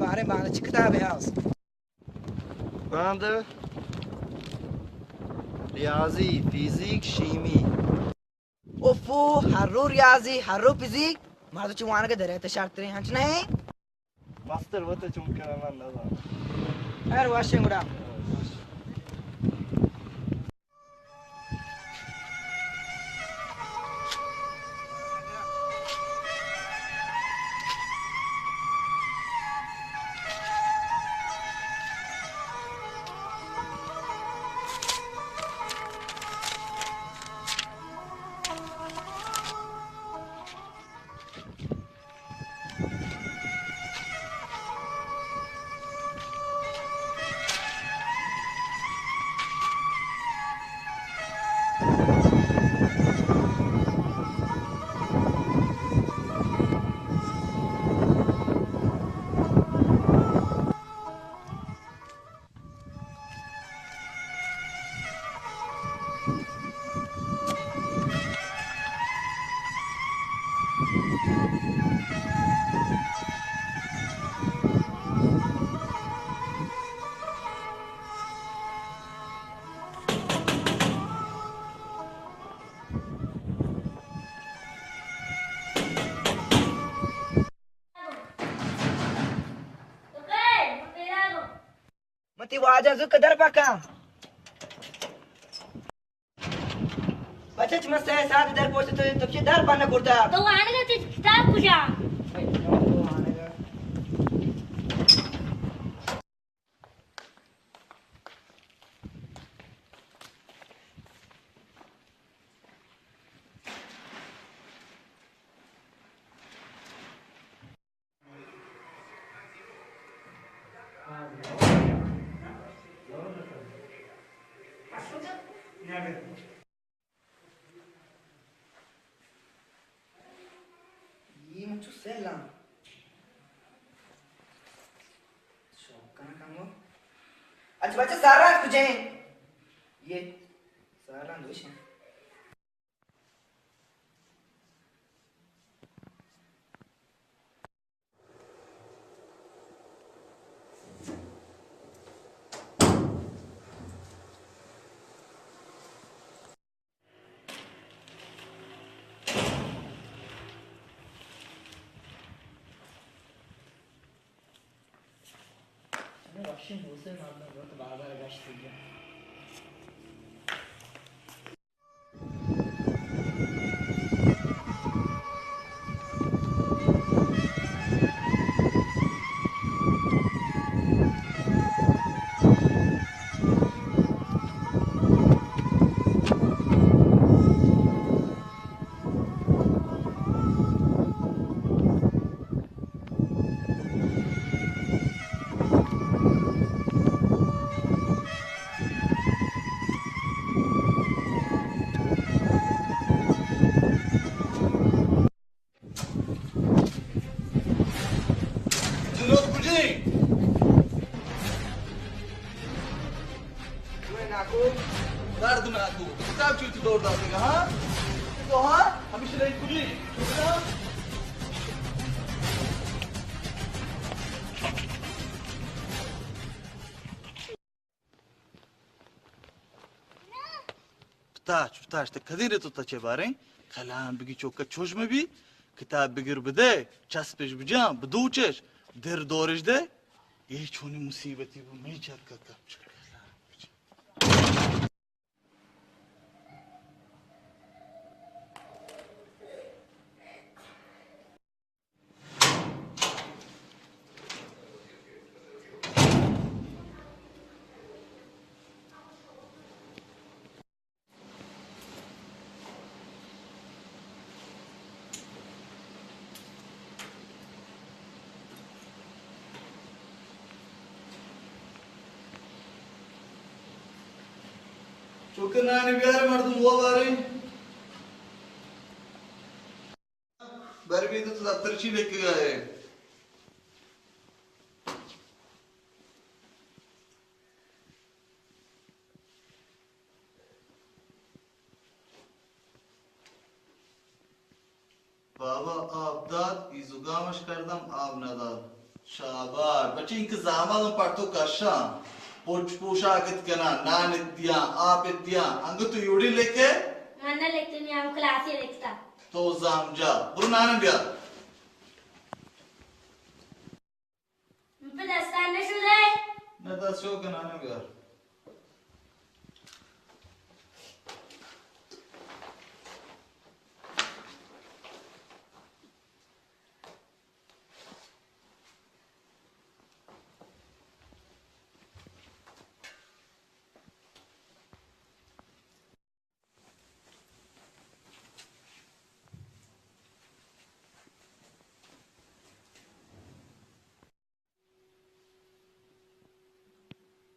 باریں باندا چی کتابے ہست؟ باندا ریاضی، فیزیک، شیمی۔ اوفو، ہر رو ریاضی، ہر رو فیزیک، مردم چی وانگ ءَ درائیت شرتریں، ہنچ نہ ایں؟ مستر وت چون کناں من نزاناں۔ خیر، وشیں گڑا۔ من تئی واجہ زوک در پکاں۔ بچچ، من سئے ساعت در پوشت، تو، تو چی در بند کرتا؟ تو وانگا، تئی کتاب کجا؟ اے من چو سیلاں شوق کناں کمو۔ اچ بچہ، ساران کجا ایں؟ اے ساران دوش ایں۔ چنیں وشیں موسم، مردم روت بازار گشت دیگہ۔ جنود کجی؟ تو ناکو۔ درد ناکو۔ کتاب چوچی دور داتگا، ہاں؟ تو، ہاں؟ ہمیشہ لئی کجی؟ پتاچ، پتاچ، تہ کدی رے تو تچے باریں؟ کلام بگی چوکا چوش مبی، کتاب بگر بدے، چسپش بجان، بدوچش، در دورش دے۔ اے چونی مصیبتی بو، میں چت کا کپ چکا۔ چوکہ نانی بیار مردم وہ بارے۔ بر بیت تو دفتر چی لکھگا ہے؟ بابا آپ دات، ای زکامش کردم، آپ ندات۔ شاباش بچے، اینکہ زاماں من پر تو کشاں، پچ پوشاک ات کناں، نان ات دیاں، آپ ات دیاں، انگت تو یوڑی لکھے؟ من نہ لکھتیں، میاں کلاسی لکھتا۔ تو زام جا، برو نان بیار۔ من پہ دستان نہ شودے؟ نہ، دست شو کہ نان بیار۔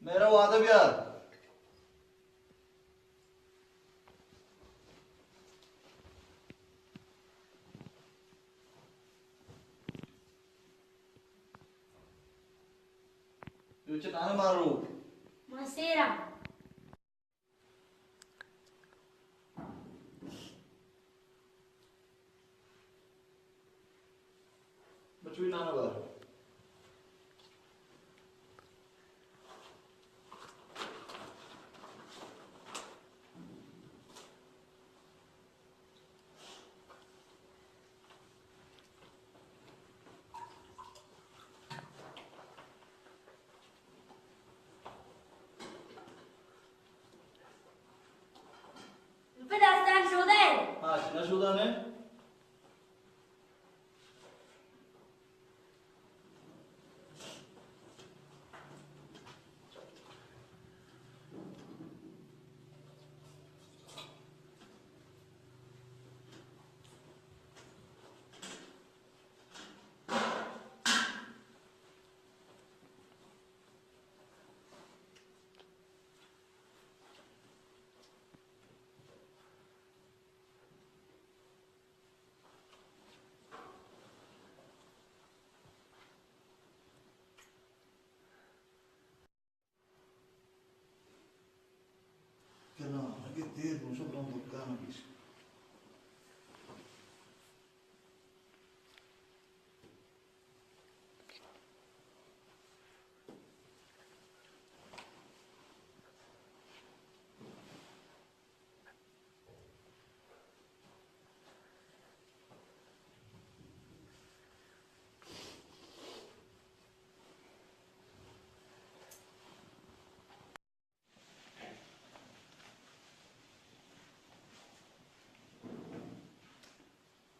میرا وعدہ بیار۔ یو چہ نان مارو۔ من سیرا۔ بچوی نان بار۔ پہ دستان شودے؟ ہاں، چنا شودانے؟ کناں، اگہ دیر بوت، شو برو دکان پیش۔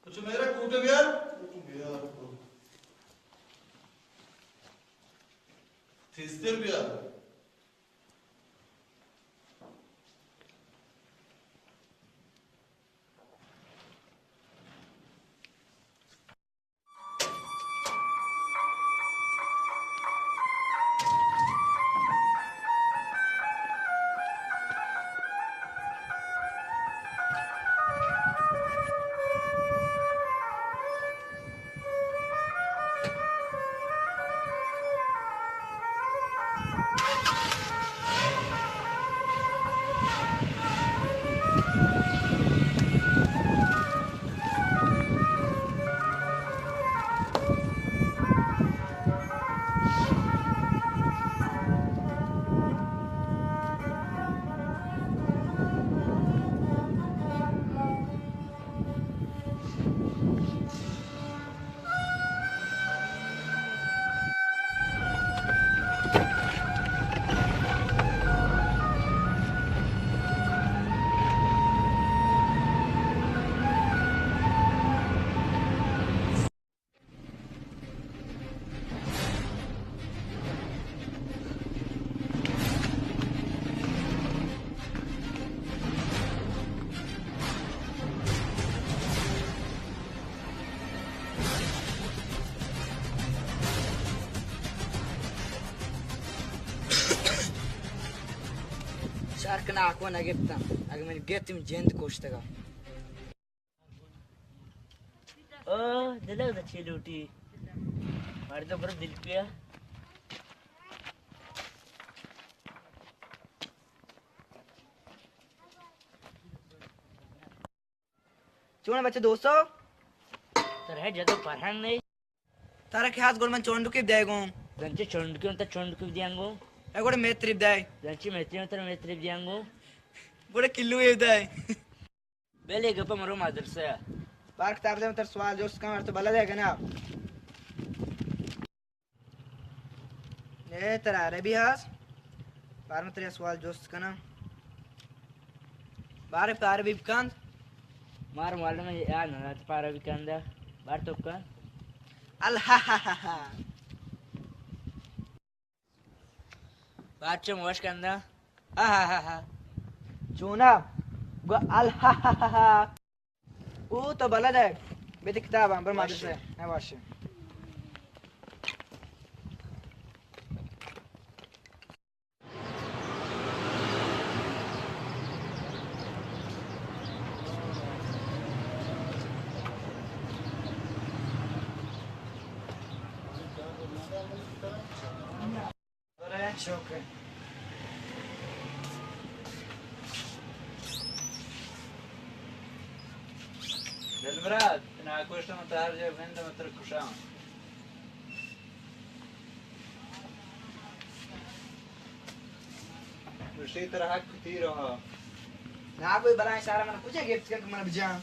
اچھا، میرا کوٹے بیار۔ کوٹے بیار۔ تیزتر بیار۔ شرک ناکو نہ گپتاں، اگہ من گپت من جند کشتگا۔ او دلگ دا چی لوٹی؟ مردم برو دل پیا۔ چون بچے دوستو؟ تر ہے جدو فرہنگ نہیں۔ ترا کہ ہست گڑا من چونڈکی بدئے گوں۔ زنچی چونڈکی اوں، ترا چونڈکی بدیاں گوں۔ اے گڑا میتری بدئے۔ زنچی میتری اوں، ترا میتری بدیاں گوں۔ گڑا کلو اے بدئے۔ بلے گپ مرو مدرسہ۔ بار کتاب دے، من ترا سوال جست کناں، تو بلد ئے کہ نا؟ اے ترا عربی ہست؟ بار من ترا سوال جست کناں۔ بار پہ عربی بکند۔ مار معلوم ہے یار نہ تو پہ عربی کند۔ بار تو کن۔ الحاحاحا۔ بار چم وش کند۔ آہاہاہا۔ چونا؟ گو الحاحاہا۔ او تو بلد ئے۔ بیت کتاباں، بر مدرسہ۔ ہاں، واشے۔ شکر۔ دلمراد، تنا کشت من تہار جا بند من تر کشاں۔ گوشی ترا حق تیر ہا۔ نا کوئی بلائیں سارا من کجا گپت کہ من بجاں۔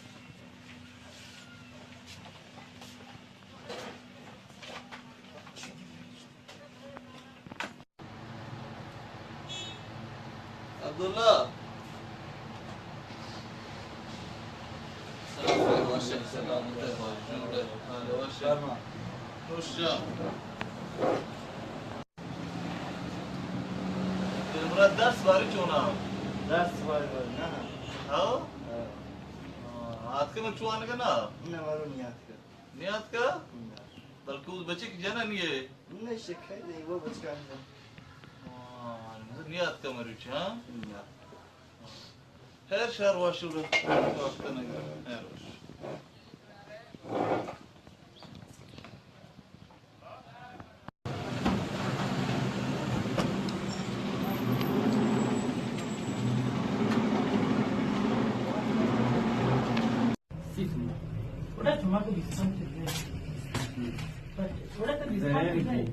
عبداللہ۔ سلام علیکم۔ وعلیکم السلام۔ جوڑ ئے؟ حال وش ئے؟ فرما۔ خوش۔ تئی مراد درس باری چونا؟ درس باری باری نہ۔ ہاں؟ ہاں۔ آتکہ من چوان کہ نا؟ نہ، مرو نہیں آتکہ۔ نیاتکا؟ نہ۔ بلکہ او بچک جنانی ئے؟ نہ، شکر نہیں، وہ بچکا ہے۔ ہاں، نیاتکا مروچی، ہاں؟ نہ۔ خیر، شر واشو، وقت نہ۔ خیر واشو۔ گڑا شما کہ بیست پنچ چلے۔ گڑا تو بیست پنچ چلے۔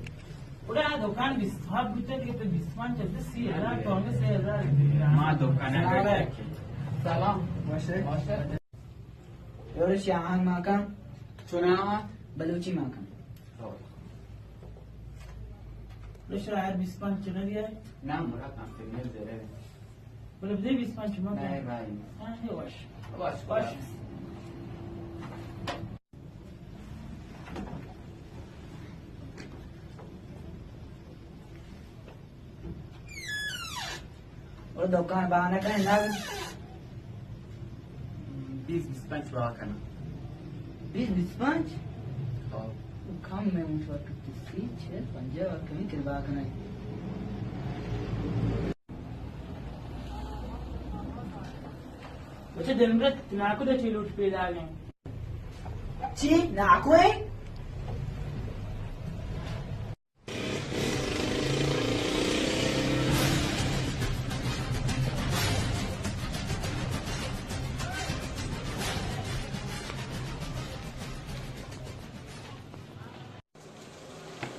گڑا آ دکان بیست ہفت بوتگ، تو بیست پنچ چلے، سی ہزار تو ہمیں سی ہزار۔ ما دکان ہے۔ سلام۔ وش ئے؟ وش ئے؟ یورش آہنگ ماکان۔ چوناہا؟ بلوچی ماکان۔ ہو۔ رشرا یار بیست پنچ چلے دیا۔ نا، مرا کم سے کم زیادہ ہے۔ بولے، بدے بیست پنچ مت۔ نہیں بھائی۔ ہاں، یہ وش۔ وش، وش۔ اور دکان بہانہ کریں نا۔ بیست بیست پنچ بہا کناں۔ بیست بیست پنچ؟ ہاں۔ کم میں مشوار کرتی سی، چھ، پنجاہ کمی کر بہا کناں۔ بچہ دلمراد، ناکو دا چی لوٹ پیدا گئے؟ چی؟ ناکو ہے؟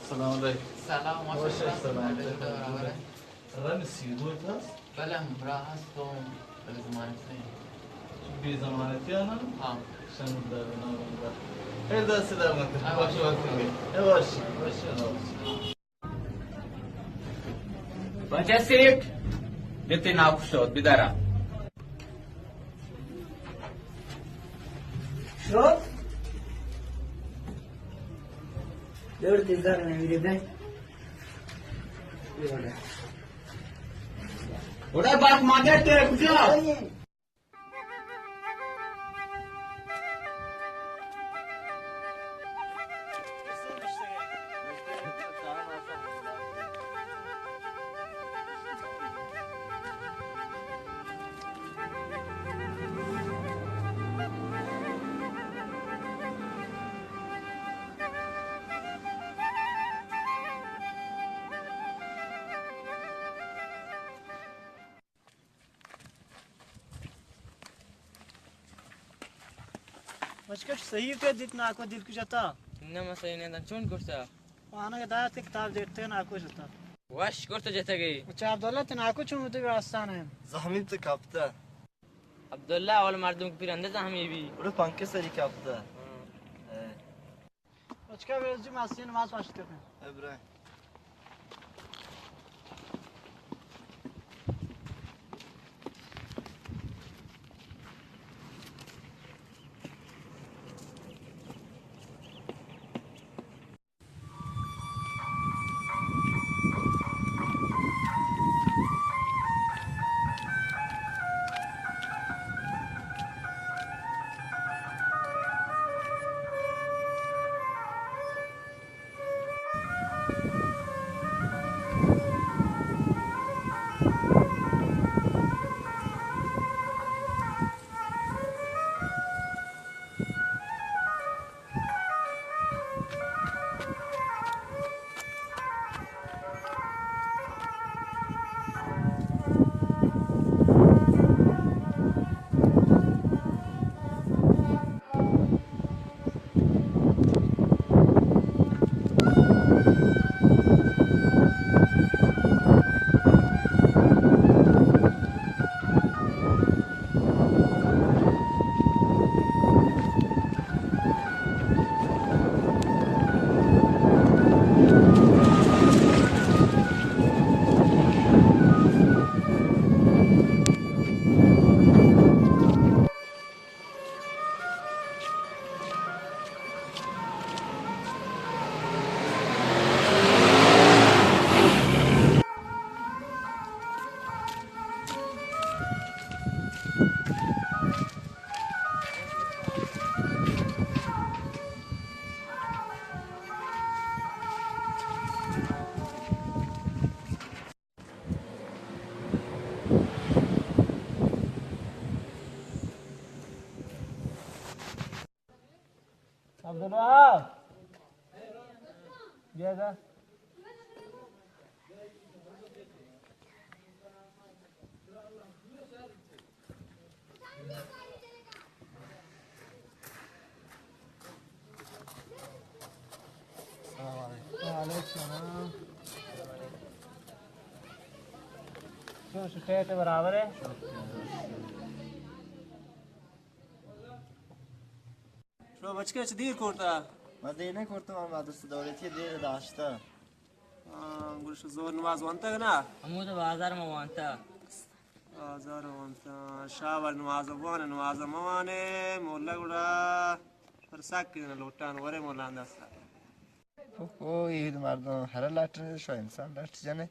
سلام علیکم۔ سلام، وش ئے؟ سلام علیکم۔ رن سیدو ات ہست؟ بلے ہمراہ ہست و بلے ضمانت نہ انت۔ بے ضمانتی آناں؟ ہاں۔ شمدار نامدار۔ اے دست در نکن۔ ہاں۔ باش وقت کے۔ اے باش۔ باش۔ بچہ سیٹ، بیتے ناکو شود، بدارا۔ شود؟ دور تیزار نمیری بے۔ اوڑا بات مادر تیرے کجا؟ بچکش صحیح کہ دیت ناکو دل کشتا۔ نہ، من سہی نہ دان، چون کرتا؟ وانگ دات، کتاب جتگ، ناکو جتا۔ وش کرتا جتگی۔ اچھا، عبداللہ، تئی ناکو چون بوتگ، آستان ہے؟ زخمی تو کپتا۔ عبداللہ، اول مردم کہ پیر اندر زخمی بی۔ بڑو پنکھے سری کپتا۔ ہاں۔ اے۔ اچکا بیز جی ماسی نماز پاشت کرنے۔ اے برائے۔ عبدالوہاب، بیا دا۔ السلام علیکم۔ وعلیکم السلام۔ شو، شو، خیر، برابر ہے؟ شما بچکے چہ دیر کرتا؟ ما دیر نہ کرتا، ما مدرسہ دولتی دیر داشتا۔ ہاں، گڑا شو زور نماز وانتا کہ نا؟ ہمود بازار ما وانتا۔ بازار وانتا۔ شاور نماز بوانے، نماز موانے، مولا گڑا پر سک لوٹان ورے مولا دستا۔ او، او، اے مردم ہر لٹ شو انسان لٹ جنے۔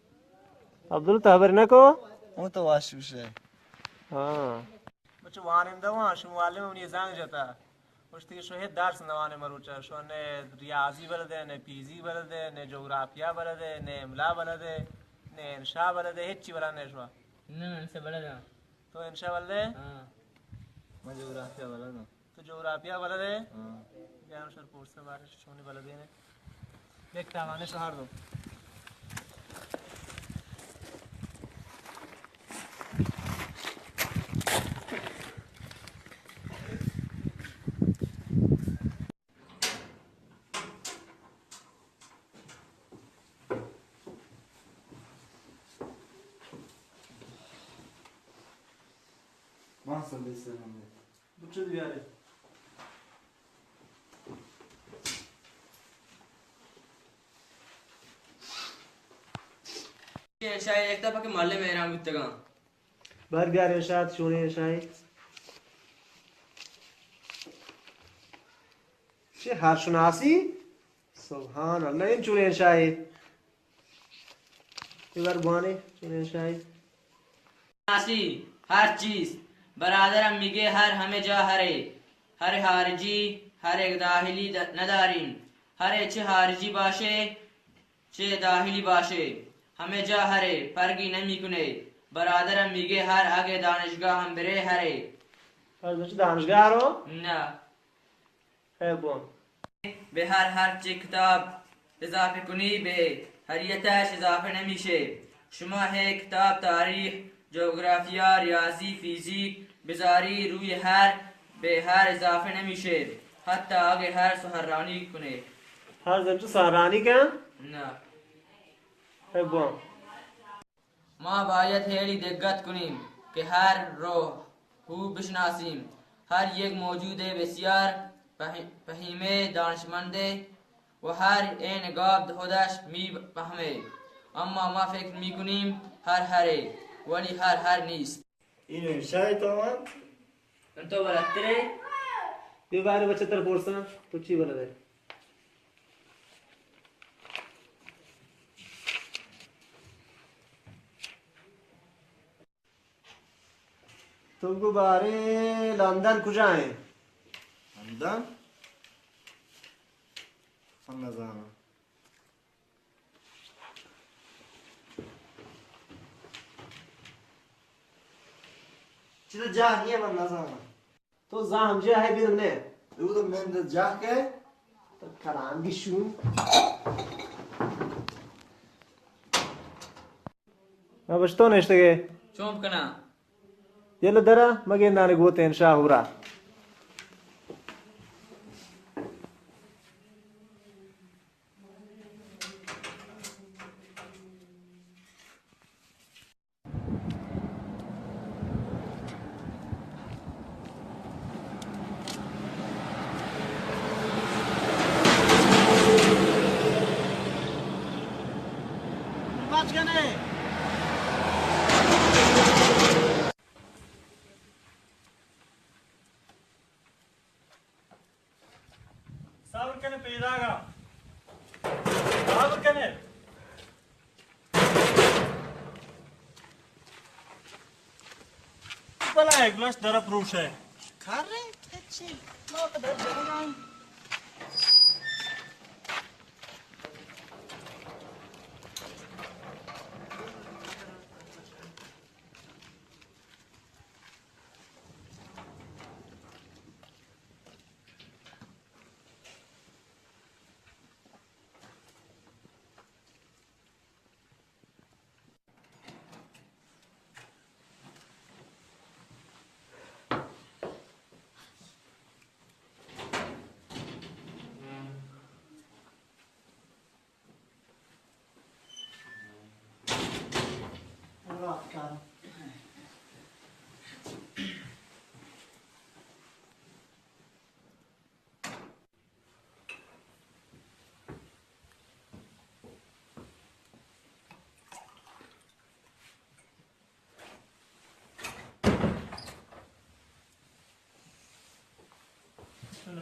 عبداللہ تو خبر نہ کو؟ او تو واش بشے۔ ہاں۔ بچہ وانندہ وان، شو معلم منی زنگ جتا۔ گوشتی کہ شو ہچ درس نوانے مروچا، شو نے ریاضی بلدے، نے فیزیک بلدے، نے جغرافیہ بلدے، نے املا بلدے، نے انشاء بلدے، ہچی بلد نے شو۔ نہ، من انشاء بلداں۔ تو انشاء بلدے؟ ہاں۔ من جغرافیہ بلداں۔ تو جغرافیہ بلدے؟ ہاں۔ بیا شر پورس بارے شونی بلدے نے۔ دیکھ تاوانے شو ہر دو۔ بچو دیارے۔ شاید یک دفعہ کہ معلم حیران بوتگاں۔ بر بیار ارشاد، چونیں ارشاد؟ چہ ہر شناسی؟ سبحان اللہ، این چونیں ارشاد؟ اے بر بوانے، چونیں ارشاد؟ شناسی، ہر چیز۔ برادرم میگه هر همه جا هره۔ هر خارجی، هر داخلی د-، نداریم۔ هر چه خارجی باشه، چه داخلی باشه، همه جا هره، فرقی نمی‌کنه۔ برادرم میگه هر اگه دانشگاه هم بره هره۔ هر چه دانشگاه رو؟ نه۔ خیر بون۔ به هر، هر چه کتاب اضافه کنی، به خریتش اضافه نمیشه۔ شما هی کتاب تاریخ، جغرافیا، ریاضی، فیزیک بذاری روی هر، به هر اضافه نمیشه، حتی اگه هر سخنرانی کنه۔ ہر زنچو سارانی کن؟ نہ۔ اے گوان۔ ما باید ہیلی دقت کنیم کہ ہر روح ہو بشناسیم۔ ہر یک موجود بسیار پہ-، پہیمے دانشمندے و ہر این گاب خودش می پہمے۔ اما ما فکر می کنیم ہر ہرے، ولی ہر ہر نیست۔ اینو شاہ تو من۔ من تو بلدترے۔ بیا بارے بچہ تر پورساں، تو چی بلدے؟ تو گو بارے لندن کجا ایں؟ لندن؟ من نزاناں۔ چیزا جاہ نیہ من نزاناں۔ تو زاہم جاہ ئے بیدم نے؟ او تو من جاہ کہ؟ تو کلام گشوں۔ ما بشتو نشتگے۔ چون کناں؟ یلہ درا، مگندانے گوتے انشاء ہورا۔ صبر کنے پیداگا۔ صبر کنے۔ بلا ایک گلاس درا پروش ہے۔ کار رہے؟ اچھے۔ ما تو در جگہ۔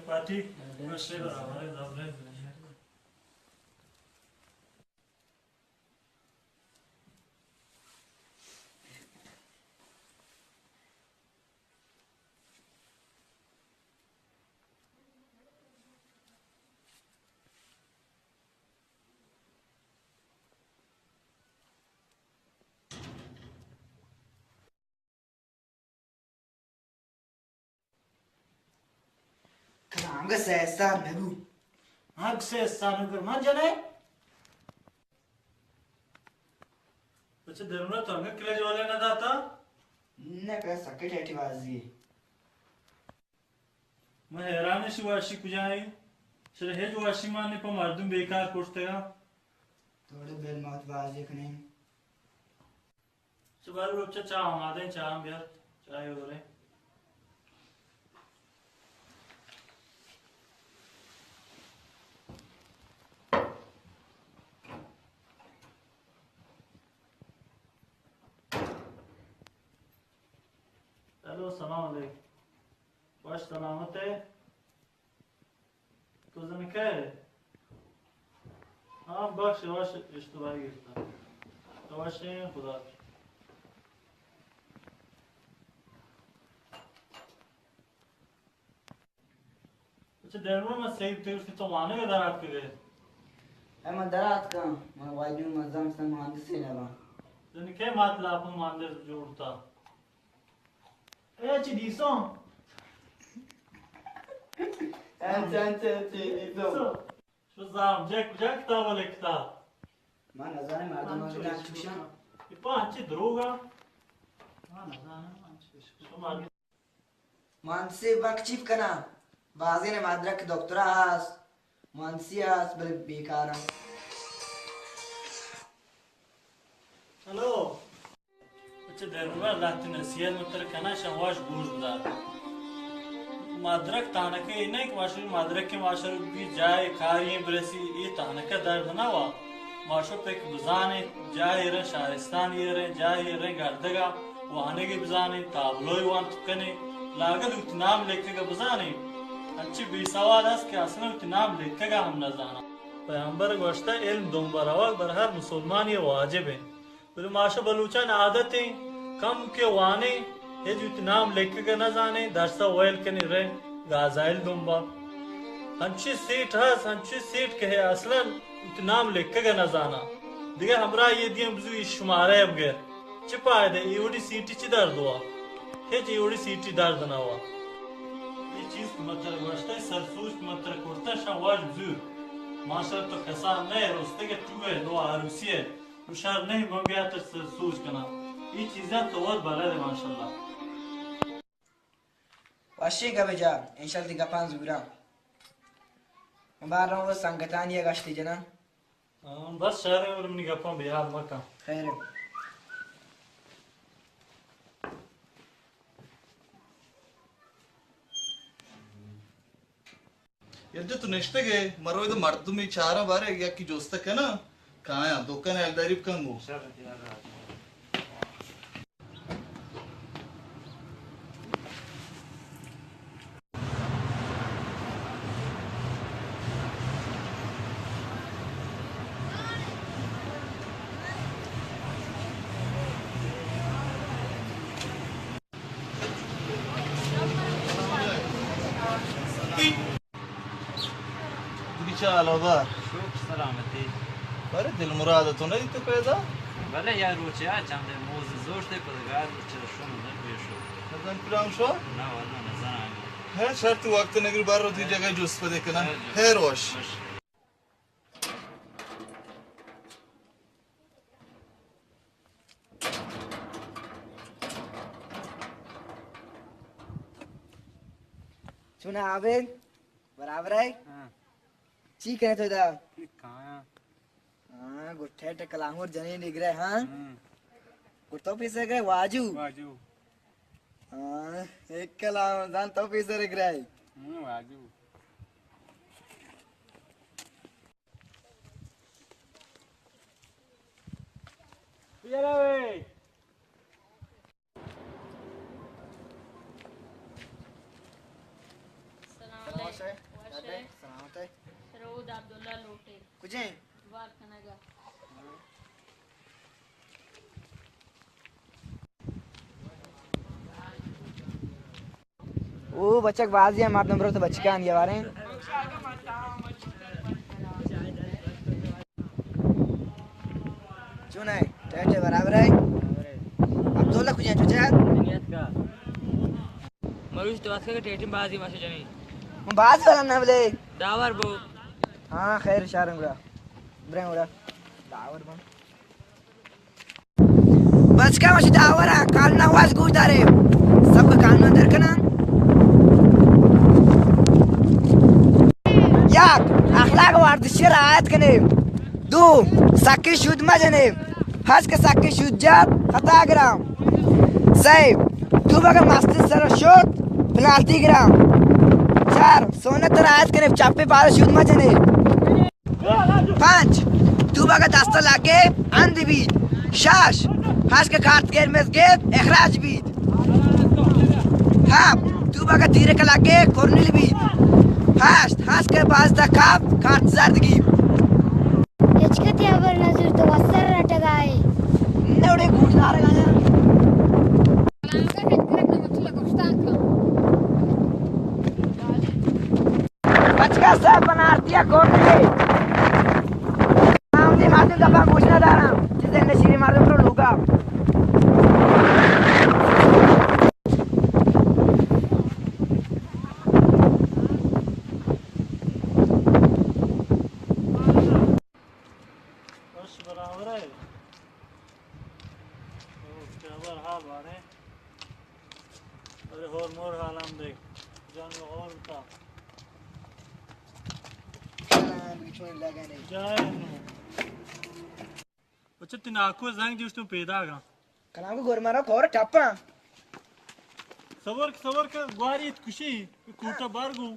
پارٹی۔ کلام گس ء استار مہ بو۔ ہاں، گس ء استار مہ کر، من جنئے۔ اچھا، درمنا تو انگا کلیج والے نہ داتا؟ نہ، کہ سکے ٹیٹی بازی۔ من حیران شی واشی کجا ایں؟ چرا ہچ واشی مان نے پہ مردم بیکار کرتگا؟ توڑے بل مات بازی کنیں۔ چہ بارو روچ چاہ آمادہ ایں، چاہ ہم بیار، چاہ ہوریں۔ ہیلو، سلام علیکم۔ وش سلامت ئے؟ تو زنکہ ئے؟ ہاں، بخش، وش اشتباہی گرتا۔ تو وش ئے، خدا۔ اچھا، دلبر، من سیب ترسی تو وانگ ء در آتکگ ئے؟ اے من در آتکاں، من واجو من زم سم مہندسے نہ باں۔ زنکہ مات لاپن مہندس جوڑ تا۔ اے چی دیسوں؟ انچ، انچ، انچ، دیسوں۔ شو زام جے کجا کتاب لکھتا؟ من نزانے مردم انچو گدان چوشاں۔ اے پا انچی دروگا۔ من نزانے انچو شو مردم۔ مہندسے بک چیپ کناں۔ بازین مدرک دکترا ہست۔ مانسی است، بلے بیکاراں۔ ہلو۔ اچھا، درمبر، لہتے نصیحت من ترا کناں، شاں واش گوش بدار۔ مدرک تانکہ اے نہ کہ ماشر مدرک کہ ماشر بی جائے کاری برسی، اے تانکہ درد نہ وا۔ ماشو پک بزانے، جائے رن شہرستان، اے رن جائے رن گردگا وانگی بزانے، تابلوی وانت کنے، لاگد وتی نام لکھگا بزانے۔ انچی بے سواد است کہ اصلا وتی نام لکھگا ہم نہ زانا۔ پیغمبر گوشتہ، علم دنبا روگ بر ہر مسلمانی واجب انت۔ بلے ماشا بلوچان عادت انت، کم کہ وانے، ہچ وتی نام لکھگا نہ زانے، درسا ویل کنے رے گازائل دنبا۔ ہنچی سیٹ ہست، ہنچی سیٹ کہ ہے اصلا وتی نام لکھگا نہ زانا۔ دگہ ہمراہ یہ دیاں بزو یہ شمارہ بگر۔ چہ پائدہ؟ اے وڑی سیٹی چہ درد وا؟ ہچ اے وڑی سیٹی درد نہ وا۔ اے چیز کہ من ترا گوشتہ، سر سوج کہ من ترا کرتہ، شاں واش بزور۔ ماشاءاللہ تو کسان نہ ئے، رستگ ئے، ٹوہ ئے، نو عروسی ئے۔ نو شر نہ ئے، من بیا ترا سر سوج کناں۔ اے چیزاں تو وت بلد ئے ماشاءاللہ۔ وشیں گپ جا، انشاءاللہ تئی گپاں زوراں۔ من بار رواں سنگتانی ءَ گشتے جناں۔ ہاں، بس شر ایں، بلے منی گپاں بے حال مکن۔ خیر ایں۔ یکجا تو نشتگ ئے، مرو ادا مردمے چاراں، بارے یکی جست کناں، کایاں، دکان ہیالداری بکن گوں۔ دگہ چہ حال و احوال؟ شکر سلامتی۔ بارے دلمراد تو نہ دیتے پیدا؟ بلے یا روچے آ چندے موز زورتے پدگار چہ شون نہ پیشو۔ نزان کلام شو؟ نہ واللہ نزان۔ ہے شرط وقت نگر بار رو تی جگہ جست پدے کنا۔ ہے جو۔ ہے روش۔ وش۔ چون عابد؟ برابر ئے؟ ہاں۔ چی کنے تو دا؟ کایاں۔ ہاں، گٹھے ٹکلامور جنین نگرے، ہاں؟ ہاں۔ گٹو پیسے گئے واجو۔ واجو۔ ہاں، ایک کلام زان تو پیسے نگرے۔ ہوں، واجو۔ سلام علیکم۔ وش ئے؟ سلامت ئے؟ رود عبداللہ لوٹے۔ کجیں؟ بار کنگا۔ او بچک بازی ہیں، مردم برو تو بچکان یہ باریں۔ چون ئے؟ ٹیٹے برابر ئے؟ عبداللہ کجا چچا؟ مروچ تو اسکا ٹیٹے بازی ماشا جنی۔ باز والا نہ بلے۔ داور بو۔ ہاں، خیر، شارم گڑا۔ بریں گڑا۔ داور بن۔ بچکا وش داورا، قانون آواز گوش دارے۔ سب کا قانون در کنن۔ یک، اخلاق ورزشی رعایت کنے۔ دو، سکی شود مجنے۔ ہس کہ سکی شود جات، خطا گرام۔ سے، تو بگر مستی سر شد، پنالتی گرام۔ چار، سنت رعایت کنے، چپی پار شود مجنے۔ پنچ، توبہ کا دستہ لگے اند بیت۔ شش، ہش کہ کارت گرمز گیت اخراج بیت۔ ہفت، توبہ کا تیرک لگے کرنل بیت۔ ہشت، ہش کہ باز دا کاپ کارت زرد گیت۔ ہچکتی خبر نظر تو وسر رٹگائے۔ نوڑے گوش دارگایا۔ بچکا سر بنارتیا کوٹ کے۔ آمدی مردم دپا گوش نہ دارم۔ چیزیں نشیری مردم رو لوگا۔ وش برابر ئے۔ او، چہ خبر حال بارے؟ ارے ہور مور حال ہم دیکھ۔ جان میں ہور تا۔ جائے نو۔ بچہ، تئی ناکو زنگ دیوشتوں پیداگاں۔ کلام کو گور مارا کور ٹپاں۔ صبر کہ، صبر کہ، گواری ات کشی، کوٹا بار گو۔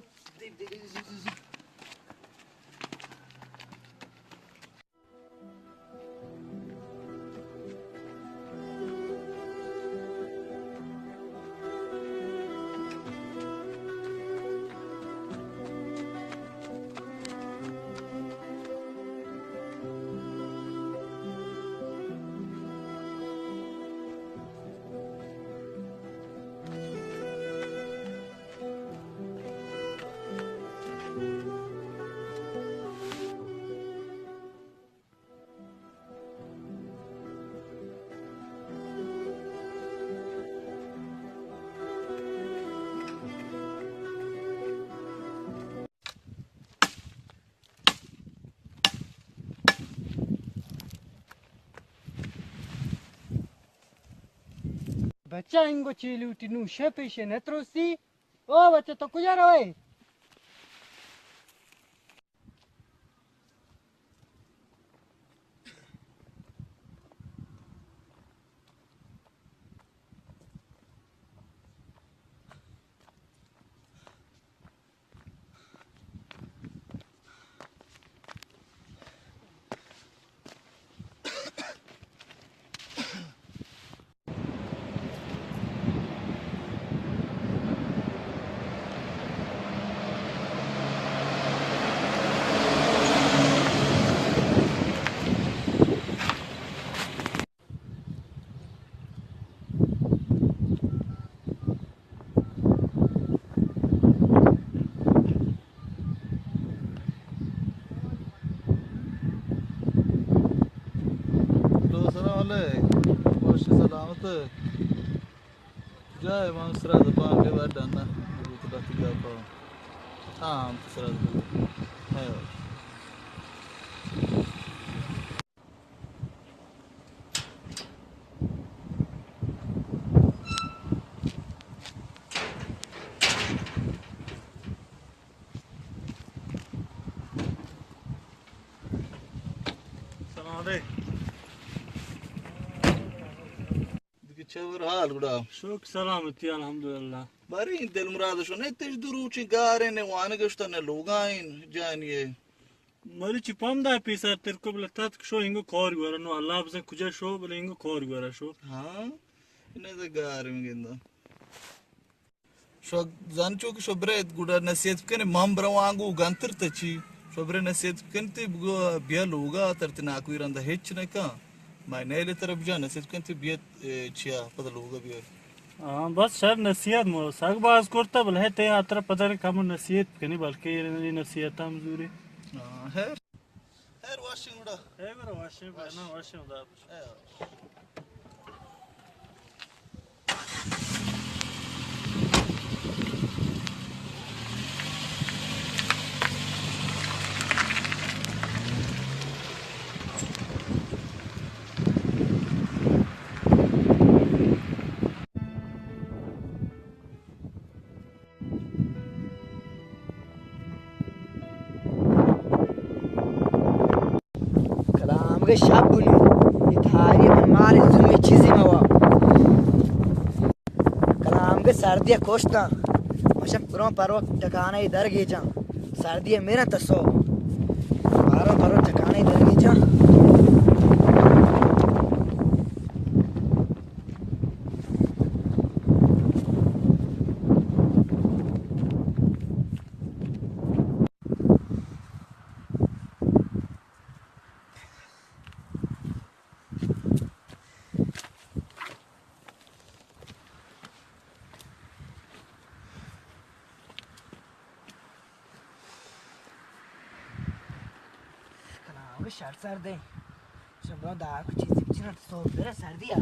بچہ انگو چی لوٹی نوں شپ ایشے نتروسی۔ او بچہ تو کجا روئے؟ ہیلو، السلام علیکم۔ وش سلامت۔ جائے من سرا دپا کے بعد ڈانا۔ تو بات کیا پا۔ ہاں، ہم تو سرا دپا۔ ہے۔ سلام علیکم۔ دگہ چہ ور حال گڑا؟ شکر سلامتی، الحمدللہ۔ باریں دل مراد شو نے تش دو روچی گارے نے وانگشتا نے لوگائیں جانیے۔ مری چی پم دا پیسر ترکو بلے تتک شو انگو کار گورا، نو اللہ بزن کجا شو بلے انگو کار گورا شو۔ ہاں، انہیں دا گار میں گندا۔ شو زن چو کہ شو برے گڈا نصیحت بکنے، من برواں گو گنتر تچی۔ شو برے نصیحت بکن تی بگو بیا لوگا تر تی ناکوی رندا ہچ نکا۔ مائی نیلے تر بجا نصیحت بکن تی بیا، اے، چیا پدا لوگا بیا۔ ہاں، بس شر نصیحت مو سگ باز کرتا، بلے تے آترا پدا کم نصیحت بکنی، بلکہ یہ نصیحت ہم زوری۔ ہاں، خیر۔ خیر، واشیں گڑا۔ اے گڑا واشیں، وش۔ نا واشیں، خدا حافظ۔ اے۔ کلام گے شپ بنی، یہ تھاری من مال زمین چیزی موا۔ کلام گے سردی کشتاں، مشک پروں پرو ٹکانے در گیجاں۔ سردی میرا تسو، پروں پرو ٹکانے در گیجاں۔ کلام گے شر سردیں۔ شمبرا دار کو چیزی بچنا تو سو برا سردی آ۔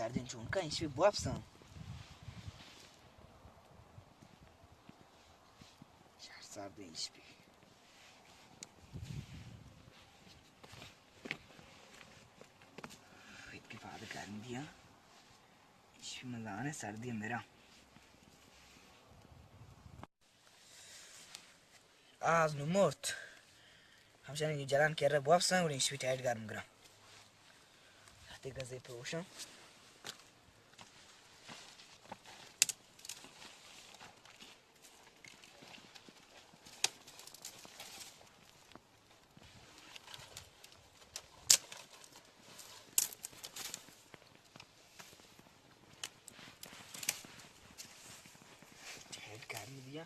سردیں چونکا انچو بوپساں. شر سردیں انچو. اتکے پاد گرم بیاں. انچو من زاناں سردی مراں. آز نوں مرت. ہمشانی جلان کرا بوپساں، گڑا انچو ٹائٹ گرم گراں. ہتے گزے پروشاں. ٹائٹ گرم بیاں.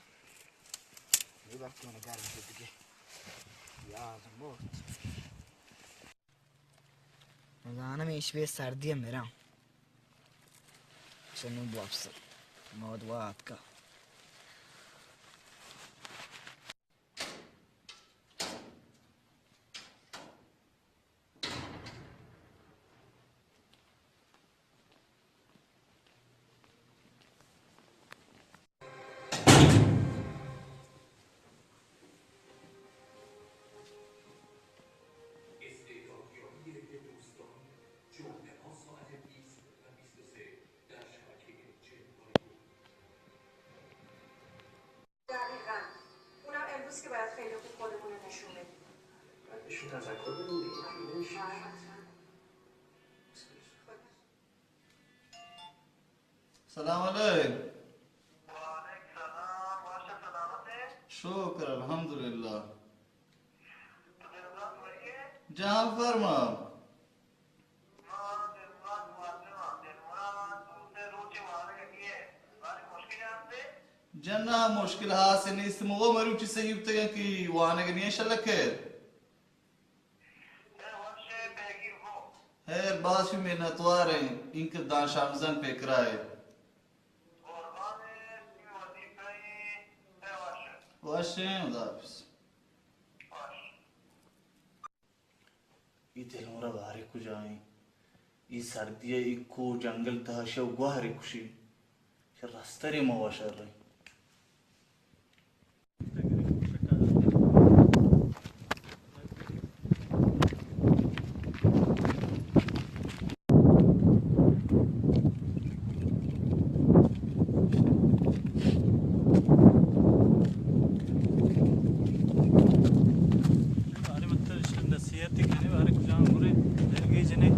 اے وقت من گرم شدگے. یا آز مرت. من زاناں ہمیش بے سردی ءَ مراں. چنو بوپس. موت وا آتکا. دقیقاً. اونم امروز که باید خیلی خوب خودمون رو نشون بدیم. باید بهشون تذکر بدیم دیگه. آره، حتماً. سلام علیک. وعلیک سلام. باشه، سلامته؟ شکر، الحمدلله. تو دلبرات وریه؟ جان فرما. جناح، مشکل ہاسے نیست، مو مروچی سہی بوتگاں کہ وانگ نی انشاءاللہ خیر. خیر، باز شی منتوار ایں، اینکہ داں شامزن پیکرا اے. وشیں، خدا حافظ. اے دلمراد بارے کجا ایں؟ اے سردی ءَ اے کوہ جنگل تہا شہ گوہرے کشی. چہ رسترے ما وشر ایں. بارے من ترا نصیحتے کنیں، بارے کجام برے دلگی جنے.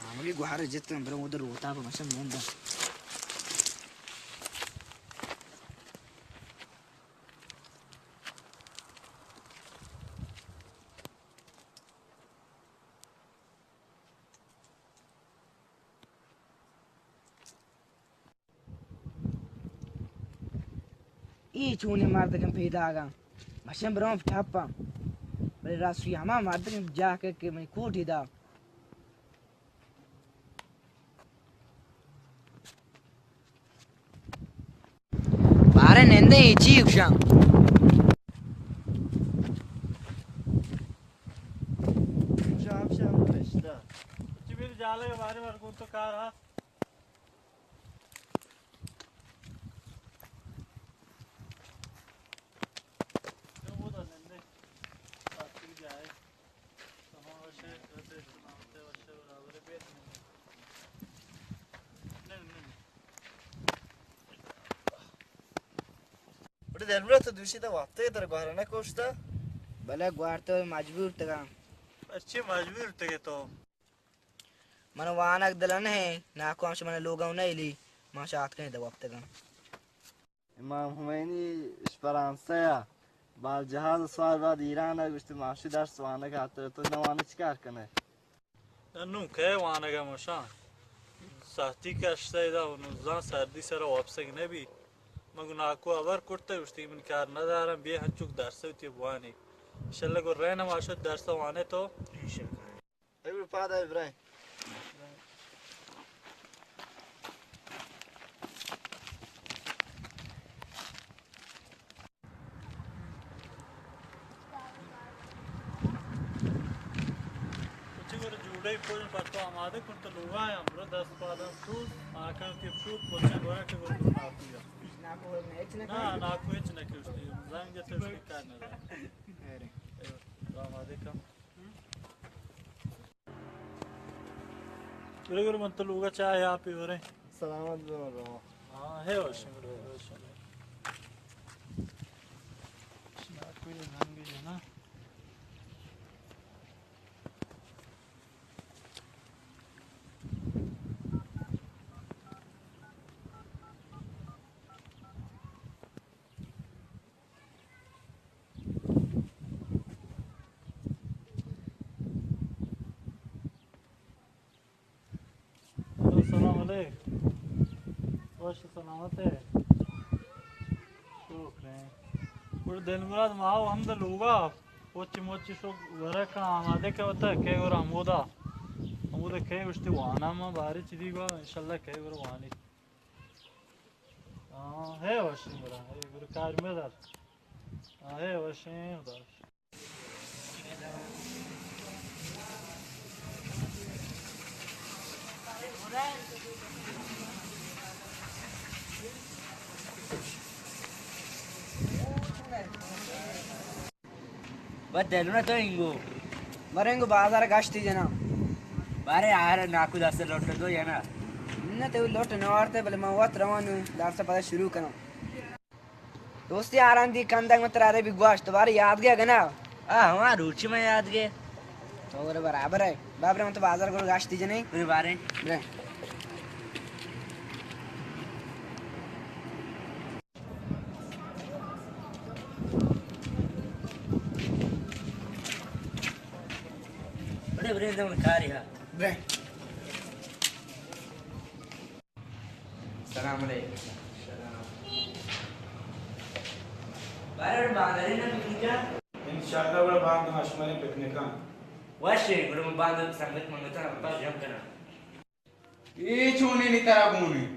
ہمگی گوہر جت، برو ادھر روتا پہ مشن نندا. اے چونیں مردکاں پیداگاں؟ مشن برام ٹپاں. بلے راستی ہما مردکاں جاہ کہ، کہ منی کوٹی دا. بارے نندے اے چی گوشاں؟ شام شام نشتہ. چی بیر جالے بارے ور گون تو کار ہا. بڑے دلبرا تو دوشی تا وقتے تر گوارا نہ کوشتا؟ بلے گوار تو مجبور تگا. اچھے مجبور تگے تو؟ من وانگ دل نہ ایں، ناکو ہمش من لوگاں نہ ایلی، ما شات کہیں دے وپتگاں. امام خمینی اش فرانسہ ءَ بال جہاز سوار بعد ایران ءَ گوشت، ما شی درس وانگ ءَ ہاتر، تو نہ وانگ چی کار کنے؟ نوں کئے وانگ ءَ مشان؟ ساعتی کشتہ ادا و نوں زان سردی سرا واپسگ نہ بی. من گوں ناکو ہبر کرتہ، گوشتی من کار نہ دارم، بیا ہنچوک درس وتی بوانی. انشاءاللہ گوں رین ما شد درس وانے تو. اے گڑا پاد ءَ برائیں. بھئی، پوجن پٹو آمادہ کن تو لوگا یا برو دست پاداں سوز، آکن تی پوت پوجن گورا کہ گورا ناکو یا۔ ناکو ہچ نہ نا، ناکو ہچ نہ کشتی، زنگ تو شکار نہ۔ آمادہ کن۔ برے گڑا من تو لوگا چاہ یا پی وریں۔ سلامت بے رو۔ ہاں، ہے وشیں، برے وشیں۔ شما کوئی رنگ جو نا۔ ہلو، سلام علیک۔ وش سلامت ہے۔ شکر ہے۔ گڑا دل مراد ما ہم دا لوگا۔ وچی موچی شو ورکا آمادہ کہ ہوتا کہ گڑا ہمودا۔ ہمودا کہ گشتی وانا ما باری چیزی گوا انشاءاللہ کہ گڑا وانی۔ ہاں، ہے وشیں برا، ہے برا کار مدار۔ ہاں، ہے وشیں، خدا۔ بس دلونا تو انگو۔ مرنگو بازار گشتی جنا۔ بارے آہر ناکو دست لوٹ دو یا نا؟ نہ تو لوٹ نہ وارتے، بلے من وقت روانو، دارسا پدا شروع کنم۔ دوستی آرام دی کندگ من ترا رے بھی گوشت، تو بارے یاد گیا گنا؟ آ، ہما روچی میں یاد گئے۔ تو برے برابر ہے۔ بابرے من تو بازار گڑا گشتی جنے۔ برے بارے۔ برے۔ بڑے برے دم کاری ہا۔ برے۔ سلام علیکم۔ سلام۔ بارے باندرے نا پکنکا؟ انشاءاللہ بڑا باند ما شمارے پکنکا۔ وشے، گڑا من باند سنگت منگتا، پس جم کنا۔ اے چونیں نی ترا گون ایں؟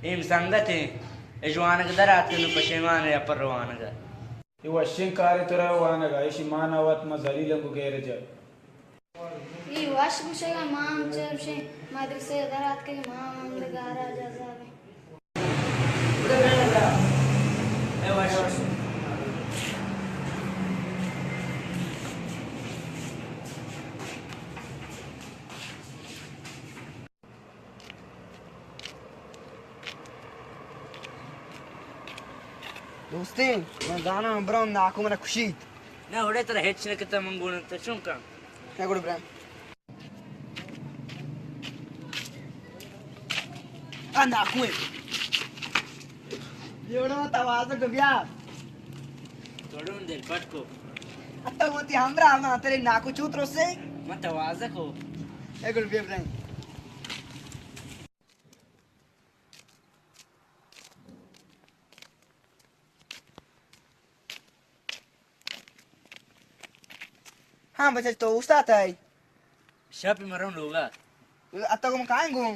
ایم سنگت ایں، اے جوانگ در آتکن و پشیمان ایں اپر روانگ ء۔ اے وشیں کارے ترا روانگ ء، ایشی مان ء وت ما ذلیل انگو گیرج ء۔ اے وش گوشگ ء، ما ہم چرشیں مدرسہ ء در آتکگ، ما ہم ہمدا گاراج ء عذاب ایں۔ دوستیں، من زاناں براں ناکو منا کشیت۔ نہ، اڑے ترا ہچ نہ کتہ من گون انت، چون کن؟ نہ گڑا براں۔ آ ناکو ہے۔ یہ وڑا توازہ کو بیا۔ توڑون دل پٹ کو۔ اتو وتی ہمراہ ما تیرے ناکو چوت روسے۔ من توازہ کو۔ اے گڑا بیا براں۔ ہاں بچہ، تو استاد ہے؟ شپ مروں لوگا۔ اتو گم کائیں گوں؟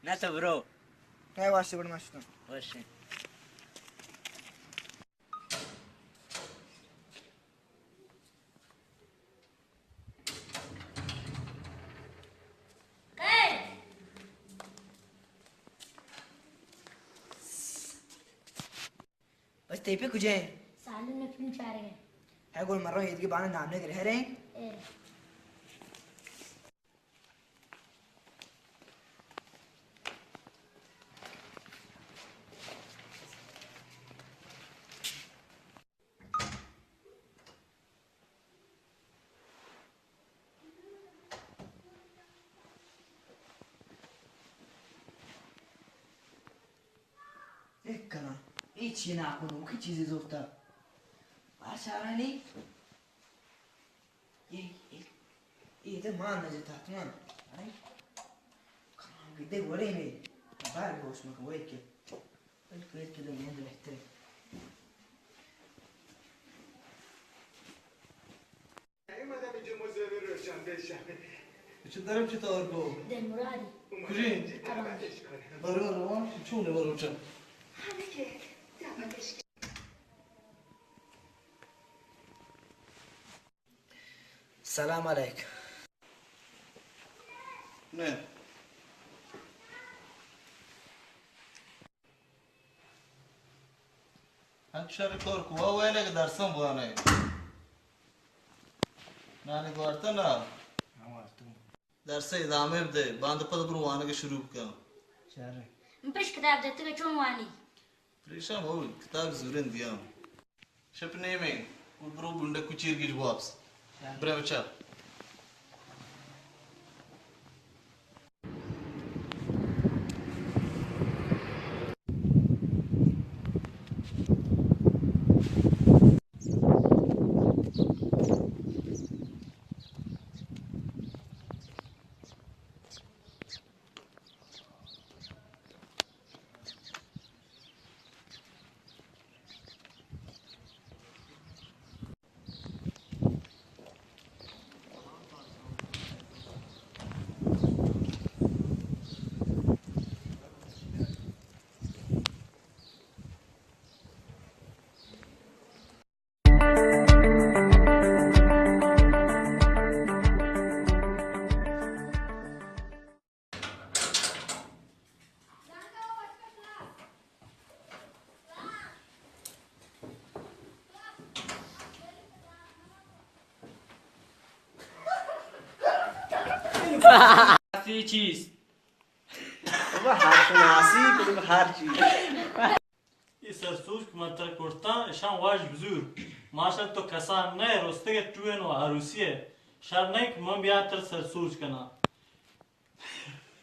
نہ تو برو۔ ہے واسطے بڑ مستوں۔ واسطے۔ بس تئی پہ کجا ہیں؟ سالن میں فلم چارے ہیں۔ ہے گل مروں، ایدگی بانا نام نے گرہ رہے ہیں۔ اے۔ ایک کنا، اے چی ناکو نوکی چیزی زورتا؟ آ چارانی؟ اے، اے، اے تو مان نہ جتا تو مان۔ اے، کام گدے وڑے نے، بار گوش مکن وے کے۔ بلکہ ایک کلو گند بہتر ہے۔ چہ درم چہ تور کو؟ دل مرادی۔ کجی؟ برو روان چون برو چا۔ سلام علیک۔ انچو شر کور کوا ویلے کہ درساں بوانے۔ نانی گوارتا نا؟ درس ادامہ بدے، باند پد برو وانگ شروع بکن۔ شر۔ من پیش کتاب دیتگ، چون وانی؟ پریشان مبو، کتاب زورین دیاں۔ شپ نیمے، گڑ برو بنڈک ءُ چیر گیج بو واپس۔ برے بچا۔ سی چیز۔ بابا، ہر شناسی، کدوم ہر چیز۔ اے سرسوج کہ من ترا کرتاں، اشاں واش بزور۔ ماشاءاللہ تو کسان نہ ئے، رستگ ئے ٹوئیں و عروسی ئے۔ شر نہ کہ من بیا ترا سرسوج کناں۔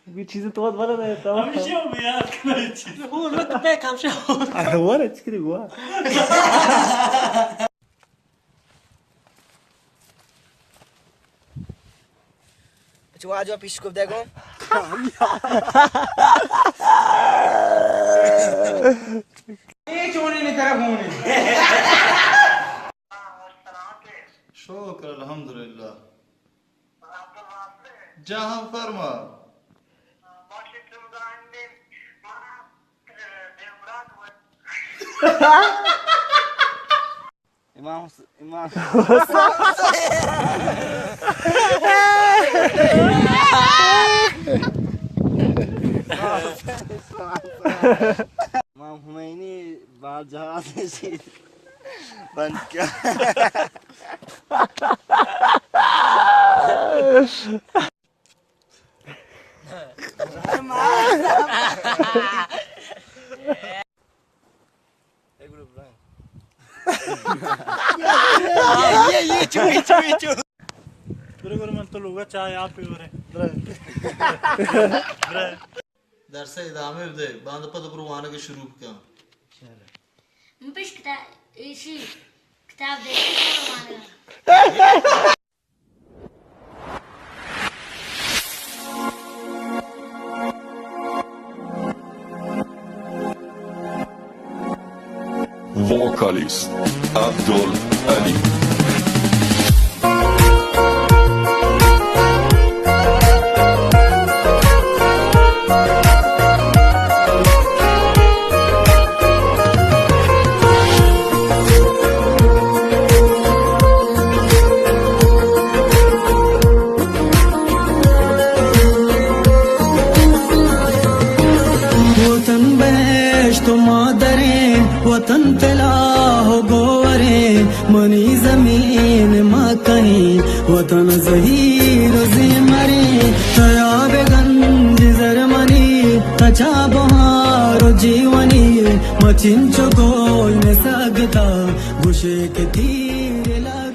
بھی چیزیں تو بلد ہے، تو۔ ہمیشہ ہم یاد کناں اے چیز۔ وہ رت پہ کم شو۔ ارے وہ رچ کری ہوا۔ چو آجو پیش کو دیکھو۔ اے چونے نے طرف ہونے۔ شکر الحمدللہ۔ جاہاں فرما۔ امام حس-، امام۔ امام خمینی بار جہاز نشید بند کیا۔ اے گروپ رنگ۔ یہ، یہ، یہ، چو، یہ چو، یہ چو۔ برو، برو، من تو لوگا چائے آپ پی ورے۔ درس ادامہ بدے، باند پد برو وانگ شروع بکن۔ من پیش کتا-، ایشی کتاب دیکھ کے وانگ۔ Vocalist Abdul Ali. وطن بہشت و مادریں، وطن طلا و گوہریں، منی زمین مکہیں، وطن زہیر و زیمریں، تیاب گنج زر منی، تچا بہار و جیونی، مچنچو کوئی نسگتا، گوشے کہ تیر لگ